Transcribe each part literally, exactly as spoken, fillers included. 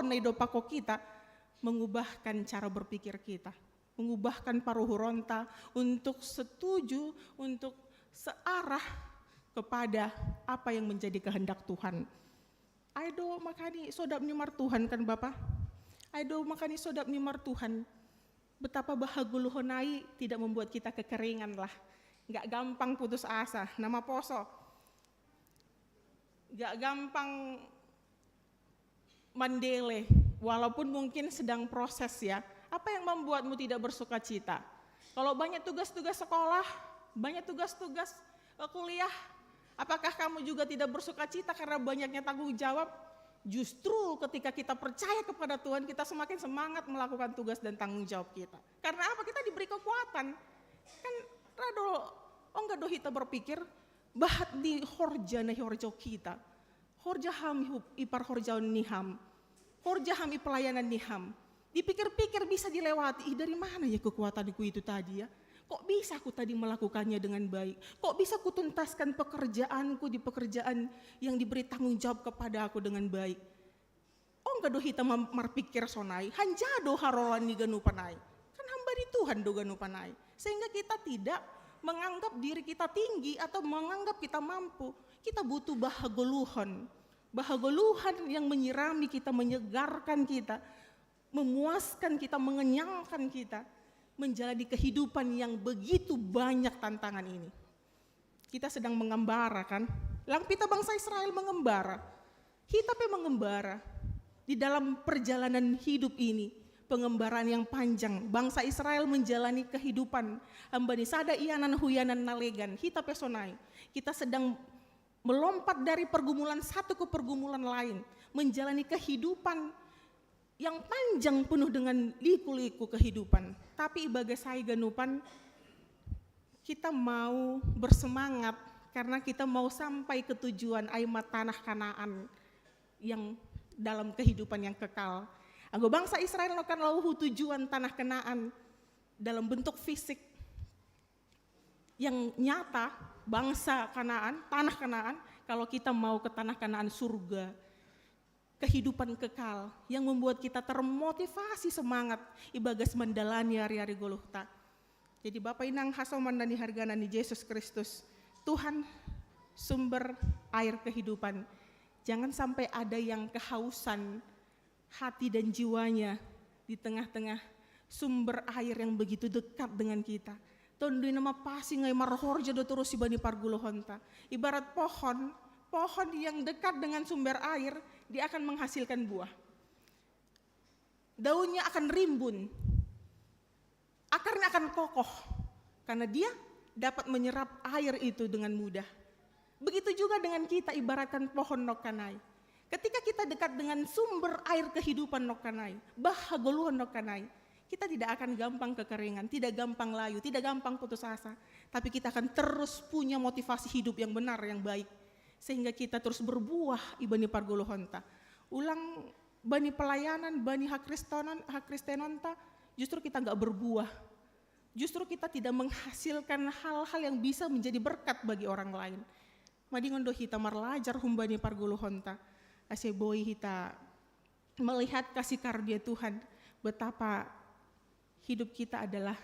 na idopako kita, mengubahkan cara berpikir kita, mengubahkan paruhuronta untuk setuju, untuk searah kepada apa yang menjadi kehendak Tuhan. Ai do makani sodap ni mar Tuhan kan Bapa? Ai do makani sodap ni mar Tuhan? Betapa bahagoluhon ai tidak membuat kita kekeringan lah. Nggak gampang putus asa, nama poso. Nggak gampang mandele, walaupun mungkin sedang proses ya. Apa yang membuatmu tidak bersuka cita? Kalau banyak tugas-tugas sekolah, banyak tugas-tugas eh, kuliah, apakah kamu juga tidak bersuka cita karena banyaknya tanggung jawab? Justru ketika kita percaya kepada Tuhan, kita semakin semangat melakukan tugas dan tanggung jawab kita. Karena apa? Kita diberi kekuatan. Kan rado, ongga do hita berpikir, bahat ni horja na hihorjao kita. Horja ham i parhorjaon ni ham. Horja ham i pelayanan ni ham. Dipikir-pikir bisa dilewati, ih dari mana ya kekuatanku itu tadi ya? Kok bisa aku tadi melakukannya dengan baik? Kok bisa kutuntaskan pekerjaanku di pekerjaan yang diberi tanggung jawab kepada aku dengan baik? Ongga do hita marpikir sonai, hanjado harolan ni ganupan ai. Kan hamba ni Tuhan do ganupan ai. Sehingga kita tidak menganggap diri kita tinggi atau menganggap kita mampu. Kita butuh bahagoluhon. Bahagoluhan yang menyirami kita, menyegarkan kita, memuaskan kita, mengenyangkan kita, menjalani kehidupan yang begitu banyak tantangan ini. Kita sedang mengembara kan? Lang pita bangsa Israel mengembara. Kita pe mengembara di dalam perjalanan hidup ini, pengembaraan yang panjang. Bangsa Israel menjalani kehidupan hamba ni sada ianan huyanan na legan. Kita pe sonai. Kita sedang melompat dari pergumulan satu ke pergumulan lain, menjalani kehidupan yang panjang penuh dengan liku-liku kehidupan. Tapi ibagas ai ganupan kita mau bersemangat karena kita mau sampai ke tujuan ai ma tanah Kanaan yang dalam kehidupan yang kekal. Anggo bangsa Israel nongkan laho hu tujuan tanah Kanaan dalam bentuk fisik yang nyata, bangsa Kanaan, tanah Kanaan, kalau kita mau ke tanah Kanaan surga, kehidupan kekal yang membuat kita termotivasi semangat ibagas mandalani ari-ari goluhta. Jadi Bapa Inang hasoman dan diharganan di Yesus Kristus, Tuhan sumber air kehidupan. Jangan sampai ada yang kehausan hati dan jiwanya di tengah-tengah sumber air yang begitu dekat dengan kita. Tonduy nama pasi ngai marhorja do torus ibani pargoluhonta. Ibarat pohon, pohon yang dekat dengan sumber air, dia akan menghasilkan buah. Daunnya akan rimbun, akarnya akan kokoh, karena dia dapat menyerap air itu dengan mudah. Begitu juga dengan kita ibaratkan pohon nongkan ai. Ketika kita dekat dengan sumber air kehidupan nongkan ai, bahagoluhon nongkan ai, kita tidak akan gampang kekeringan, tidak gampang layu, tidak gampang putus asa. Tapi kita akan terus punya motivasi hidup yang benar, yang baik. Sehingga kita terus berbuah ibani pargoluhonta. Ulang bani pelayanan, bani hakristenon, hakristenonta, justru kita nggak berbuah. Justru kita tidak menghasilkan hal-hal yang bisa menjadi berkat bagi orang lain. Madingon do hita marlajar humbani pargoluhonta. Ase boi hita melihat kasih karunia Tuhan, betapa hidup kita adalah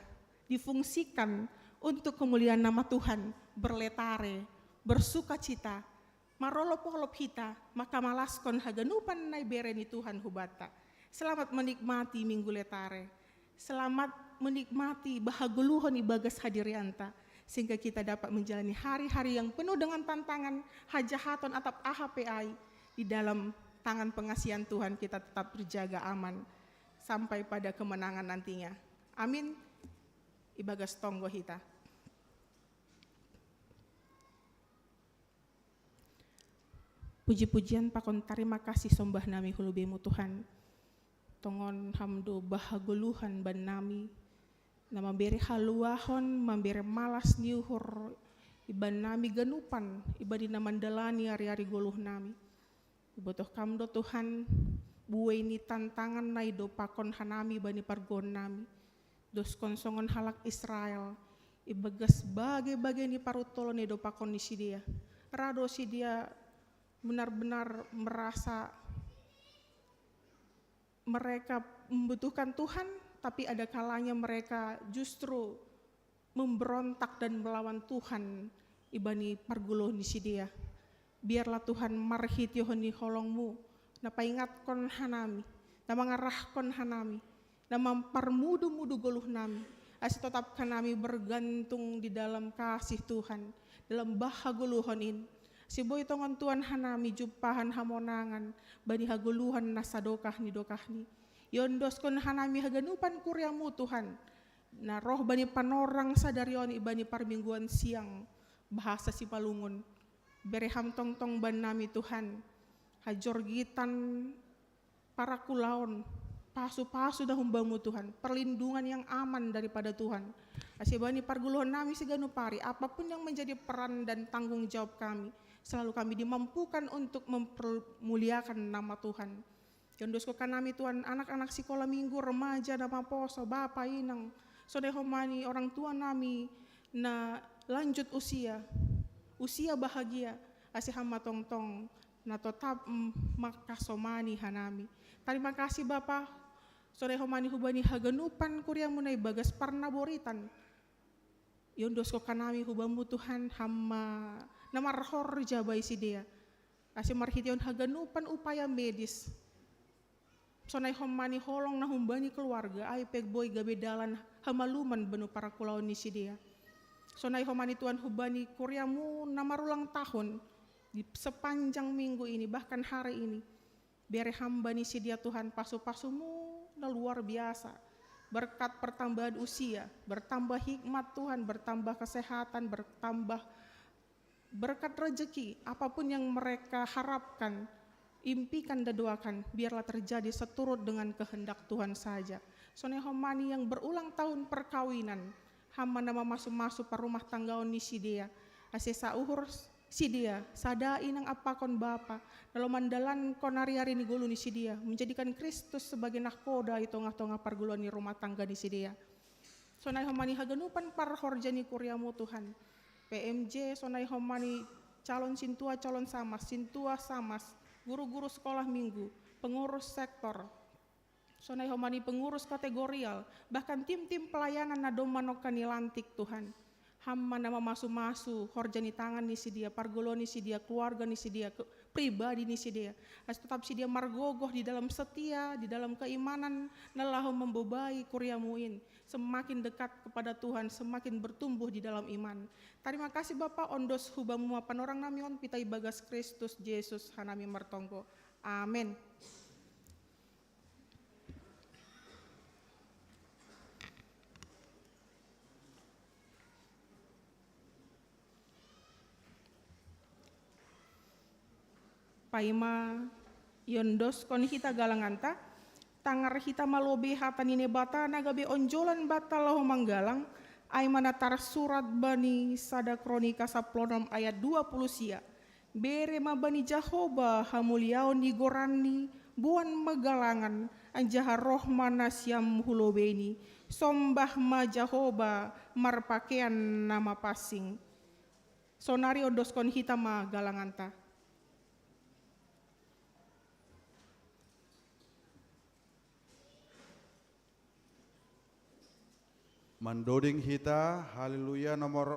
difungsikan untuk kemuliaan nama Tuhan, berletare, bersukacita, marolop-olop hita, maka malaskon haganupan na ibere ni Tuhan hubata. Selamat menikmati Minggu Letare. Selamat menikmati bahagoluhon ibagas hadirianta, sehingga kita dapat menjalani hari-hari yang penuh dengan tantangan, hajahaton atap aha pe ai, di dalam tangan pengasihan Tuhan kita tetap terjaga aman sampai pada kemenangan nantinya. Amin. Ibagas tonggo hita. Puji-pujian pakon tarima kasih sombah nami hu lobeimu Tuhan. Tongon ham do bahagoluhan ban nami, na mambere haluahon, mambere malas ni uhur iban nami ganupan, iban na mandalani ari-ari goluh nami. Ibotoh kam do Tuhan, buei ni tantangan na idopakon hanami bani pargoon nami. Doskon songon halak Israel, ibagas bage-bage ni paruntolon na idopakon ni sidea. Ra do sidea benar-benar merasa mereka membutuhkan Tuhan, tapi ada kalanya mereka justru memberontak dan melawan Tuhan ibani pargulu ni sidea. Biarlah Tuhan marhitehon ni holongmu, na paingatkon hanami, na mangarahkon hanami, na mamparmudu-mudu goluh nami, ase totap hanami bergantung di dalam kasih Tuhan, dalam bah hagoluhon in. Ase boi tongon Tuhan hanami jumpahan hamonangan bani hagoluhan na sadokah ni dokahni. Iondoskon hanami haganupan kuriamu Tuhan, na roh bani panorang sadari on ibani parmingguan siang bahasa Simalungun. Bere Ham tongtong bannami Tuhan, hajorgitan parakulaon, pasu-pasu na humbamu Tuhan, perlindungan yang aman daripada Tuhan. Ase bani parguluhon nami siganup ari, apapun yang menjadi peran dan tanggung jawab kami, selalu kami dimampukan untuk mempermuliakan nama Tuhan. Iondoskon hanami Tuhan, anak-anak sikola minggu, remaja na maposo, bapa, inang, sonai homa ni orang tua nami na lanjut usia, usia bahagia, ase Ham ma tongtong na totap, mm, mangkasomani hanami. Tarima kasih Bapa, sonai homa ni hubani haganupan kuriamu na ibagas parnaboritan. Iondoskon hanami hubamu Tuhan, Ham ma na marhorja bai sidea. Ase marhitehon haganupan upaya medis, sonai homa ni holong na humbani keluarga, ai pe boi gabe dalan hamaluman bani parakulaon ni sidea. Sonai homa ni Tuhan hubani kuriamu na marulang tahun di sepanjang minggu ini, bahkan hari ini. Bere Ham bani sidea Tuhan pasu-pasumu na luar biasa. Berkat pertambahan usia, bertambah hikmat Tuhan, bertambah kesehatan, bertambah berkat rezeki, apapun yang mereka harapkan, impikan dan doakan, biarlah terjadi seturut dengan kehendak Tuhan saja. Sonai homa ni yang berulang tahun perkawinan, Ham ma na mamasu-masu parrumah tanggaon ni sidea, ase sauhur sidea, sada inang ampakon bapa, lalu mandalankon ari-ari ni goluh ni sidea, menjadikan Kristus sebagai nahkoda i tongah-tongah parguluan ni rumah tangga ni sidea. Sonai homa ni haganupan parhorja ni kuriamu Tuhan, P M J, sonai homa ni calon sintua, calon samas, sintua samas, guru-guru sekolah minggu, pengurus sektor, sonai homa ni pengurus kategorial, bahkan tim-tim pelayanan na domma nongkan nilantik Tuhan. Ham ma na mamasu-masu horja ni tangan ni sidea, pargoluan ni sidea, keluarga ni sidea, ke-, pribadi ni sidea. Ase totap sidea margogoh di dalam setia, di dalam keimanan, na laho mambobai kuriamu in. Semakin dekat kepada Tuhan, semakin bertumbuh di dalam iman. Tarima kasih Bapa, ondos hubamu ma panorang nami on, pita ibagas Kristus Jesus hanami martonggo. Amen. Paima iondoskon hita galanganta, tangar hita ma lobei hata ni Naibata na gabe onjolan banta laho manggalang, ai ma na tarsurat bani sada Kronika sampulu onom ayat dua puluh sia. Bere ma bani Jahowa hamuliaon ni goranni, boan ma galangan, anjaha roh ma nasiam hu lobeini. Sombah ma Jahowa marpakean na mapansing. Sonari ondoskon hita ma galanganta. Mandoding hita, Haleluya nomor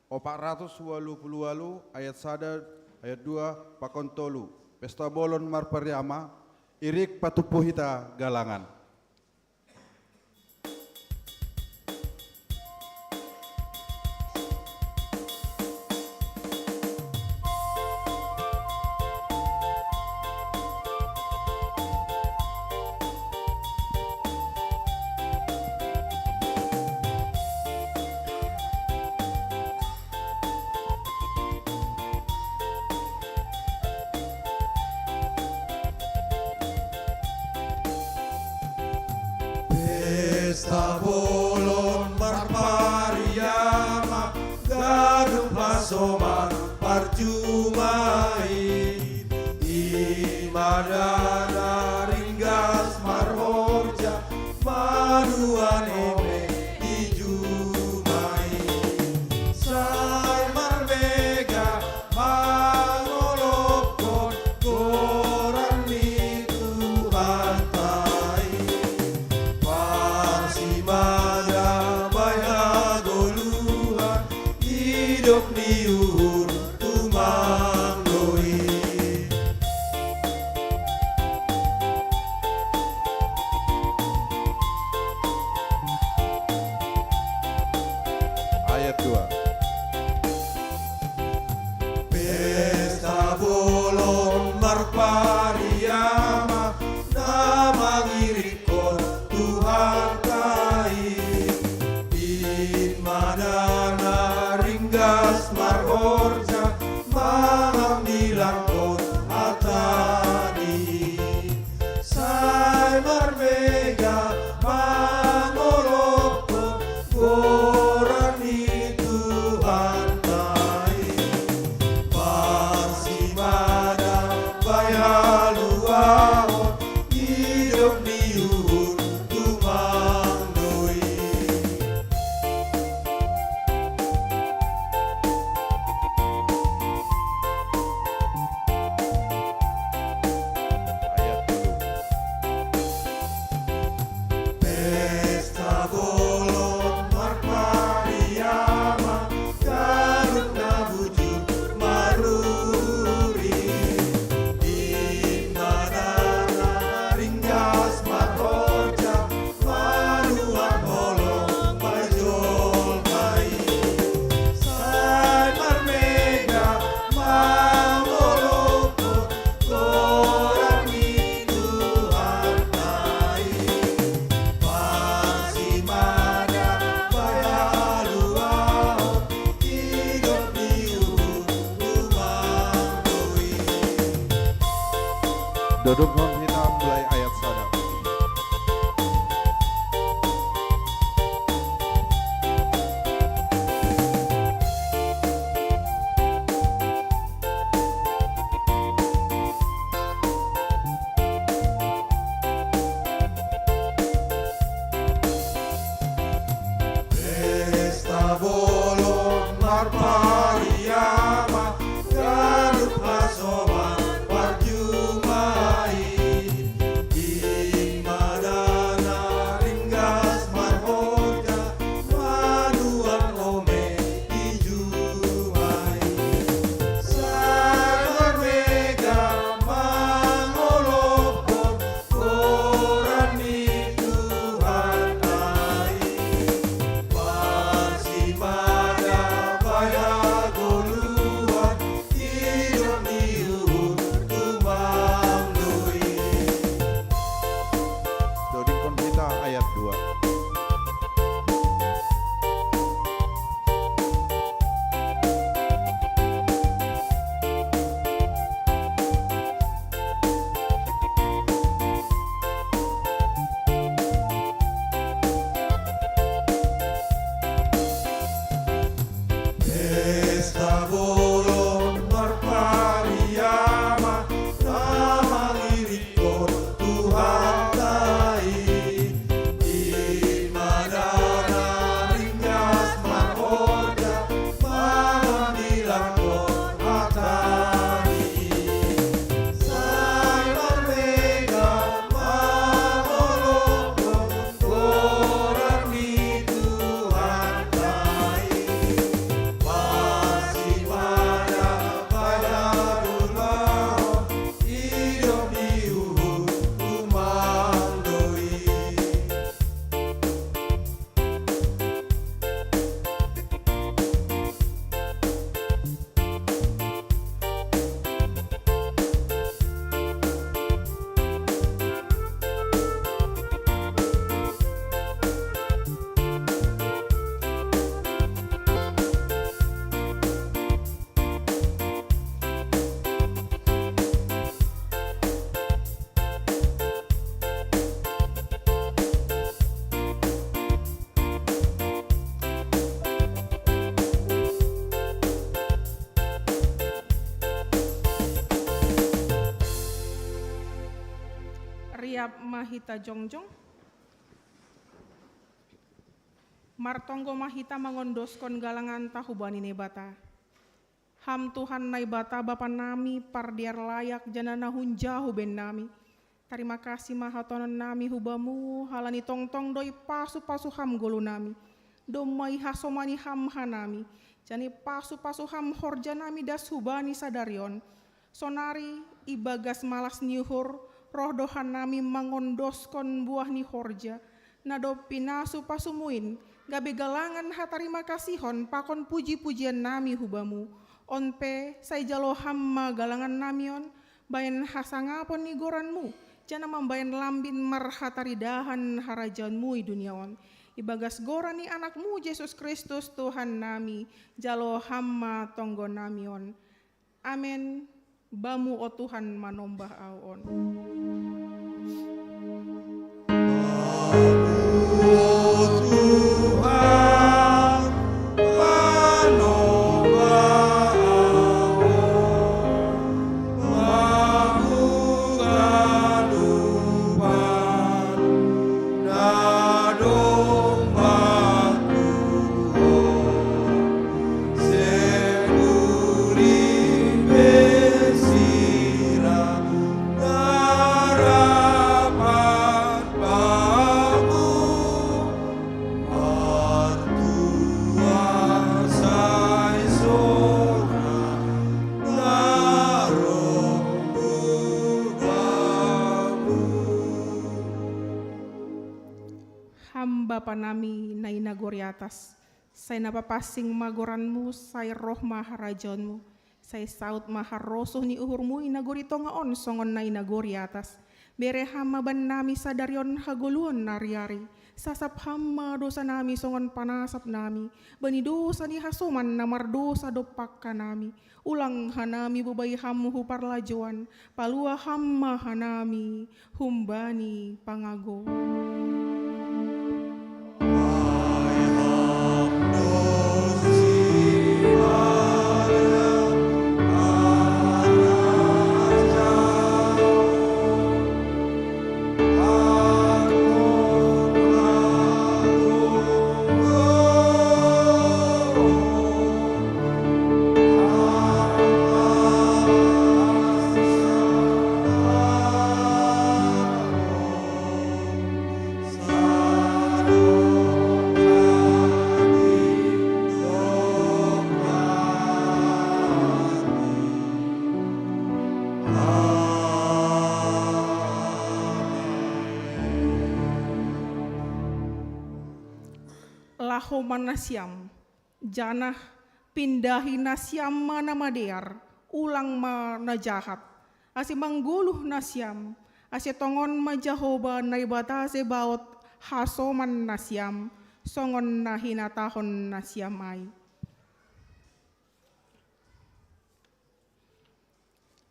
opat ratus walu puluh walu, ayat sada, ayat dua, pakon tolu. Pesta bolon marpariama, irik patumpu hita galangan. Pesta bolon marpariama, ganup hasoman parjumai. Ima da na ringgas marhorja, manuan ope di jumai. Sai marmega mangolophon goran ni Tuhanta. Marmega mangolophon goran ni Tuhan tai. Parsimada bai haluahon idop ni uhur tumang do i. Ayat tolu. Pesta bolon marpariama, ganup na bujur maruri. Di madana ringgas marhorja, manuan holong bai jolma i. Sai marmega mangolophon goran ni Tuhan tai. Parsimada bai haluahon idop ni uhur tumang do i. Dodophon hita mulai ayat sada. Pesta bolon marpariama, ganup hasoman parjumpa i. Di madana ringgas marhorja, manuan ome i jumpa i. Sai marmega mangolophon goran ni Tuhan tai. Parsimada bai hagoluhan idop ni uhur tumang do i. Dodingkon hita ayat dua. Pesta bolon marpariama, na mangirikkon Tuhanta i. Di madana ringgas marhorja, mangambilangkon hatani i. Sai marmega mangolophon goran ni Tuhanta i. Parsimada bai haluahon idop ni uhur tumang do i. Riap ma hita jongjong. Martonggo ma hita mangondoskon galanganta hubani Naibata. Ham Tuhan Naibata Bapa nami, pardear layak janah na hunjahon bennami. Tarima kasih ma hatonon nami hu Bamu, halani tongtong do ipasupasu Ham ngolu nami. Domma ihasomani Ham hanami, janah ipasupasu Ham horja nami das hubani sadari on. Sonari ibagas malas ni uhur, roh do hanami mangondoskon buah ni horja, na dob pinasupasu-Mu in, gabe galangan hatarima kasihon pakon puji-pujian nami hu Bamu. On pe, sai jalo Ham ma galangan nami on, bahen hasangapon ni goran-Mu, janah mambahen lambin marhataridahan harajaon-Mu i dunia on. Ibagas goran ni Anak-Mu Jesus Kristus Tuhan nami, jalo Ham ma tonggo nami on. Amen. Bamu, o Tuhan, manombah ahu on. Ham Bapa nami na i nagori atas, sai na papansing ma goranmu, sai roh ma harajaonmu, sai saut ma harosuh ni uhurmu i nagori tonga on songon na i nagori atas. Bere Ham ma bannami sadari on hagoluhon na riari, sasap Ham ma dosa nami songon panasap nami bani dosa ni hasoman na mardosa dompak hanami. Ulang hanami bobai Ham hu parlajoan, palua Ham ma hanami humbani pangago. Laho ma nasiam, janah pindahi nasiam ma na madear, ulang ma na jahat, ase manggoluh nasiam, ase tongon ma Jahowa Naibata Zebaot hasoman nasiam, songon na hinatahon nasiam ai.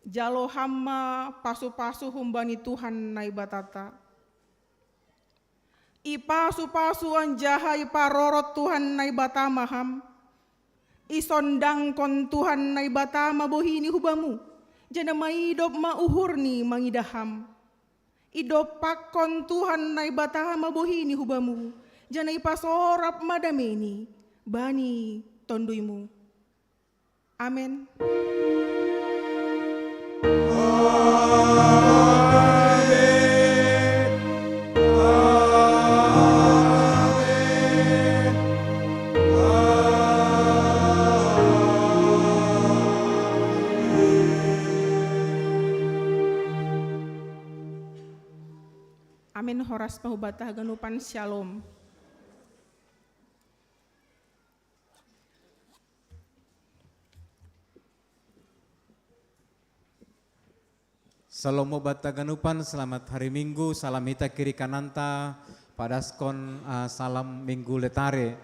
Jalo Ham ma pasu-pasu humbani Tuhan Naibatanta. Ipasu-pasu anjaha iparorot Tuhan Naibata ma Ham. Isondangkon Tuhan Naibata ma bohini hu bamu, janah maidop ma uhurni mangidah Ham. Idompakkon Tuhan Naibata ma bohini hu bamu, janah ipasorap ma dameini bani tonduymu. Amen. Amen. Horas ma hubanta haganupan. Syalom. Syalom ma hubanta haganupan, selamat hari Minggu, salam hita kiri kananta, padaskon, ah, salam Minggu Letare.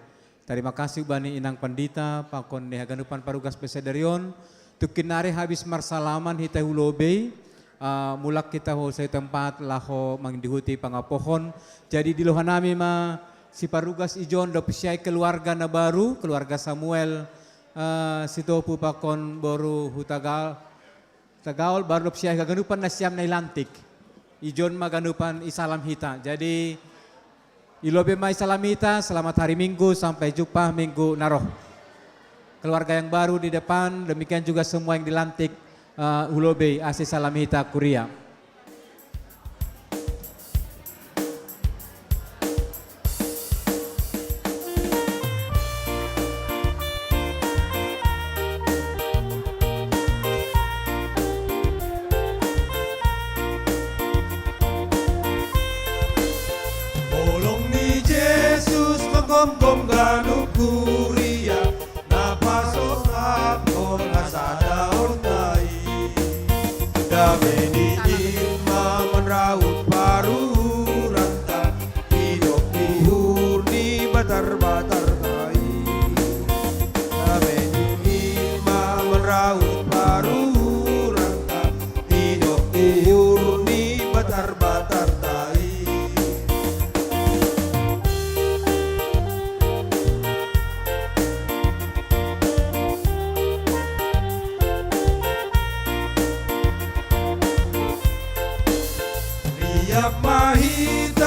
Tarima kasih bani inang pandita, pakon ni haganupan parugas pe sadari on, tungkin nari habis marsalaman hita hu lobei, ah, mulak hita hu sai tempat laho mandihuti pangapohon. Jadi diloi hanami ma siparugas ijon dob siai keluarga na baru, keluarga Samuel, ah, Sitopu pakon boru Hutagal, Tagaol, baru dob siai haganupan nasiam na i lantik. Ijon ma ganupan i salam hita. Jadi, i lobei ma i salam hita, selamat hari Minggu, sampai jumpa minggu na roh. Keluarga yang baru di depan, demikian juga semua yang dilantik, eh, hu lobei, ase salam hita kuria. Holong ni Jesus manggomgom ganup kuria, na pasosaphon hasadaonta i. Dame ni in ma manraup paruhuranta, idop uhur ni batarbatarta i. Dame ni in ma manraup paruhuranta, idop uhur ni batarbatarta i. Riap ma hita